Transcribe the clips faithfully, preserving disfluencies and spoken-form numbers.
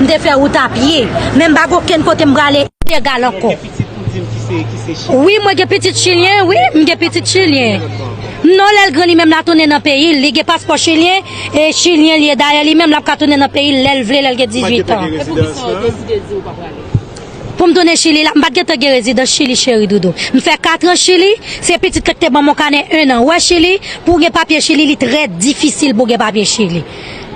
M te fè wout a pye, men m pa gen okenn kote m prale ilegal ankò. Wi, mwen gen pitit chilyen, wi, m gen pitit chilyen. Non, lè l gran li menm l a tounen nan peyi l, li gen paspò chilyen, e chilyen li ye. Dayè, li menm l ap ka tounen nan peyi l lè l vle, lè l gen dizuit an. Pou m tounen Chili la, m pa t gentan gen rezidans Chili, cheri doudou. M fè kat an Chili, se pitit la ki te ban m yon kanè en an. Wè Chili, pou w gen papye Chili, li trè difisil pou w gen papye Chili.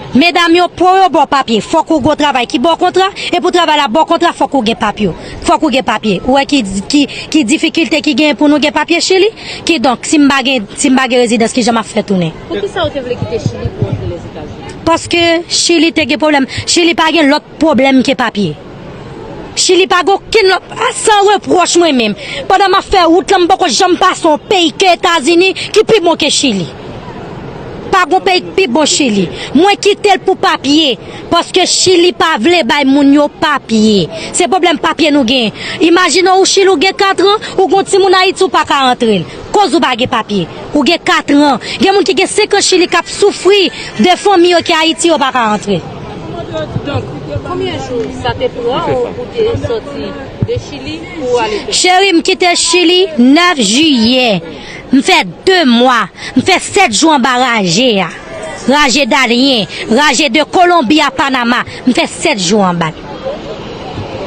Medam yo, pou yo ba w papye, fòk ou gen yon travay ki ba w kontra, e pou travay la ba w kontra, fòk ou gen papye. Fòk ou gen papye. Ou wè ki, ki, ki difikilte ki genyen pou nou gen papye Chili? Kidonk, si m pa gen, si m pa gen rezidans, kijan m ap fè tounen? Poukisa ou te vle kite Chili pou w antre Lèzetazini? Paske Chili te gen pwoblèm. Chili pa gen lòt pwoblèm ke papye. Chili pa gen okenn lòt, a, san repwòch mwen menm. Pandan m ap fè wout lan, m poko janm pase yon peyi ke Etazini ki pi bon ke Chili. Pa gen peyi ki pi bon Chili. Mwen kite l pou papye, paske Chili pa vle bay moun yo papye. Se pwoblèm papye nou gen. Imajine w Chili, ou gen katran, ou gen yon timoun Ayiti, ou pa ka antre l. Koz ou pa gen papye. Ou gen katran. Gen moun ki gen senk an Chili k ap soufri de fanmi yo ki Ayiti, yo pa ka antre. Donk, konbyen jou sa te pran w pou te sòti de Chili pou w ale Pèri? Cheri, m kite Chili nèf jiyè. M fè de mwa. M fè sèt jou anba raje a. Raje Darién, raje de Kolonbi a Panama. M fè sèt jou anba l.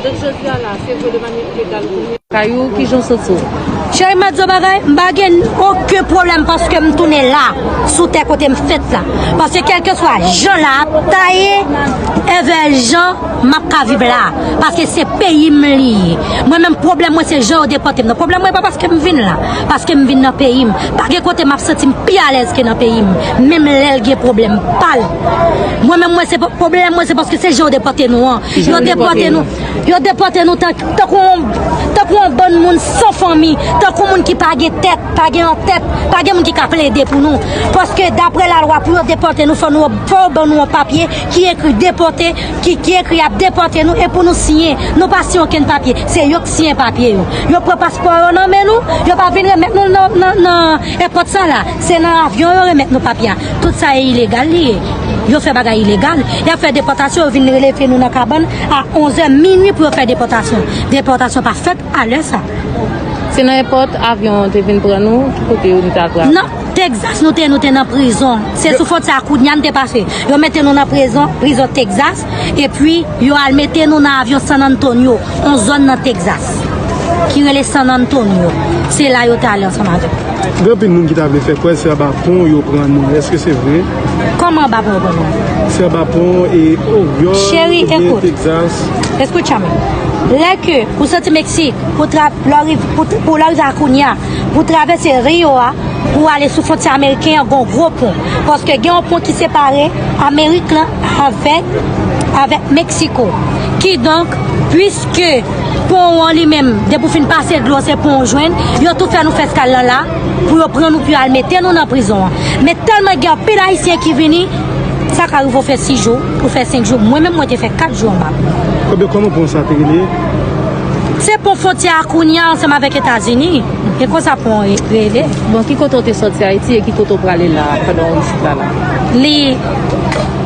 Donk, jodi a la, se vre de manyè ilegal ou tounen? Kay ou, kijan w santi w? Cheri, m ap di w bagay, m pa gen okenn pwoblèm paske m tounen la, sou tè kote m fèt la. Paske kèlkeswa jan la ap taye, envè jan m ap ka viv la. Paske se peyi m li ye. Mwen menm, pwoblèm mwen, se jan yo depòte m nan. Pwoblèm mwen, pa paske m vin la, paske m vin nan peyi m. Pa gen kote m ap santi m pi alèz ke nan peyi m, menm lè l gen pwoblèm pa l. Mwen menm, mwen, se pa, pwoblèm mwen, se paske se jan yo depòte nou an. Yo depòte nou, yo depòte nou tan, tankou yon, tankou yon bann moun san fanmi, tankou moun ki pa gen tèt, pa gen yon tèt, pa gen moun ki ka plede pou nou. Paske daprè lalwa, pou yo depòte nou, fò nou, fò yo ban nou yon papye ki ekri depòte, ki, ki ekri y ap depòte nou, e pou nou siyen. Nou pa siyen okenn papye. Se yo k siyen papye yo. Yo pran paspò yo nan men nou, yo pa vin remèt nou nan, nan, nan èpòt sa la. Se nan avyon yo remèt nou papye a. Tout sa e ilegal li ye. Yo fè bagay ilegal. Y ap fè depòtasyon, yo vin rele nou nan kabann a onz è minui pou yo fè depòtasyon. Depòtasyon pa fèt a lè sa. Se nan èpòt avyon an te vin pran nou, ki kote yo nou te al pran? Nan Texas, nou te, nou te nan prizon. Se sou fwontyè a Cunha n te pase. Yo mete nou nan prizon, prizon Texas, epi yo al mete nou nan avyon San Antonio, yon zòn nan Texas, ki rele San Antonio. Se la yo te ale ansanm avèk nou. Gen anpil moun ki ta vle fè kwè se anba pon yo pran nou. Èske se vre? Kòman anba pon yo pran nou? Se anba pon e Oryòl, cheri, oubyen ekout. Texas. Escúchame. Lè ke ou soti Meksik, pou tra-, lè w riv-, pou, pou lè w rive a Cunha, pou travèse Rio a, pou ale sou fwontyè ameriken an, gon gwo pon. Paske gen yon pon ki separe Amerik lan avèk, avèk Meksiko. Kidonk, piske pon an li menm, depi w fin pase dlo, se pon w jwenn, yo tou fè nou fè eskal lan la, pou yo pran nou, pou yo al mete nou nan prizon an. Men tèlman gen anpil Ayisyen ki vini, sa ka rive w fè sis jou, ou fè senk jou. Mwen menm, mwen te fè kat jou anba. Ebyen, kòman pon sa te rele? Se pon fwontyè a Cunha ansanm avèk Etazini. E konsa pon an re-, rele. Bon, ki kote w te sòti Ayiti e ki kote w prale la pandan w isit la la? Li,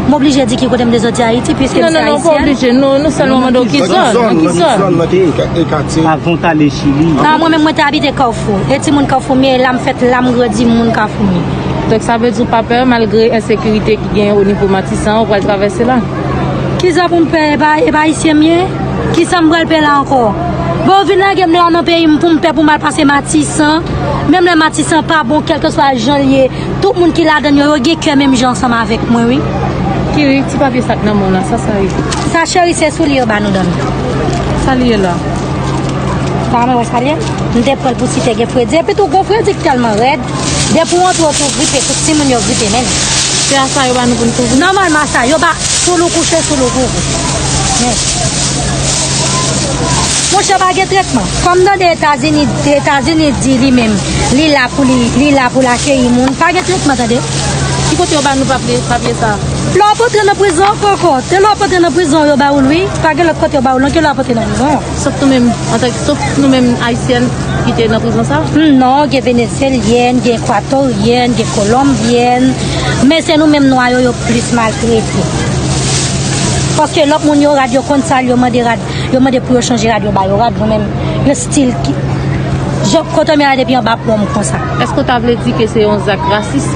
m oblije di ki kote m te sòti Ayiti, piske m se ayisyèn. Non, non, non, ou pa oblije. Non, nou sèlman mande w ki zòn, nan ki zòn. Nan ki zòn, nan ki katye? Avan w t ale Chili. Non, mwen menm, mwen te abite Kafou. E timoun Kafou m ye, la m fèt, la m grandi, moun Kafou m ye. Donk, sa vle di w pa pè, malgre ensekirite ki genyen o nivo Matisan, ou pral travèse la? Kisa pou m pè, e pa, e pa ayisyen m ye? Kisa m pral pè la ankò? Bon, yo vin lage m la nan peyi m pou m pè pou m al pase Matisan. Menm lè Matisan pa bon, kèlkeswa jan l ye, tout moun ki ladan l yo, yo gen kè menm jan ansanm avèk mwen, wi. Kiri, ti papye sa k nan men w la, sa sa ye? Sa, cheri, se soulye yo ba nou dòmi. Sa l ye la? Pa mwen wè sa l ye? M te pran l pou si te gen fredi. Epi tou, gon fredi k tèlman rèd. Depi w antre, w tou gripe, tout timoun yo gripe, men. Se a sa yo ba nou pou n kouvri? Nòmalman, sa yo ba, soul ou kouche, soul ou kouvri. Men. Monchè, pa gen tretman. Kòm tande Etazini, Etazini di li menm, li la pou li, li la pou l akeyi moun. Pa gen tretman, tande. Ki kote yo ba nou papye, papye sa? Lè w ap antre nan prizon ankò, ankò. Se lè w ap antre nan prizon yo ba ou l, wi. Pa gen lòt kote yo ba ou l, non, ke lè w ap antre nan prizon. Sòf nou menm, antanke, sòf nou menm Ayisyèn ki te nan prizon sa? Hmm, non, gen Venezyelyèn, gen Ekwatoryèn, gen Kolonbyèn. Men se nou menm nwa yo, yo plis maltrete. Paske lòt moun yo rad, yo konn sa, yo mande rad, yo mande pou yo chanje rad, yo ba yo rad, mwen menm, yo stil ki, jan kote m ye la depi anba pon m konsa. Èske w ta vle di ke se yon zak rasis?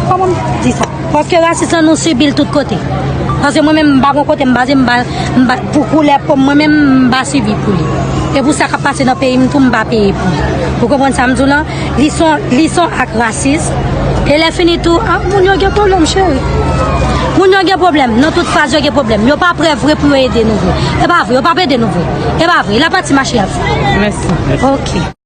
Kòman m di sa? Paske rasis lan nou sibi l tout kote. Paske mwen menm m pa gon kote m baze, m pa, m pa, pou koulè po m, mwen menm m pa sibi pou li. E pou sa k ap pase nan peyi m tou, m pa peye pou li. Ou konprann sa m di w lan? Li se yon, li se yon ak rasis. E lè fini tou, ah, moun yo gen pwoblèm, cheri. Moun yo gen pwoblèm. Nan tout faz, yo gen pwoblèm. Yo pa prè vre pou yo ede nou vre. E pa vre, yo p ap ede nou vre. E pa vre. La pati mache y ap fè. Mèsi. Ok.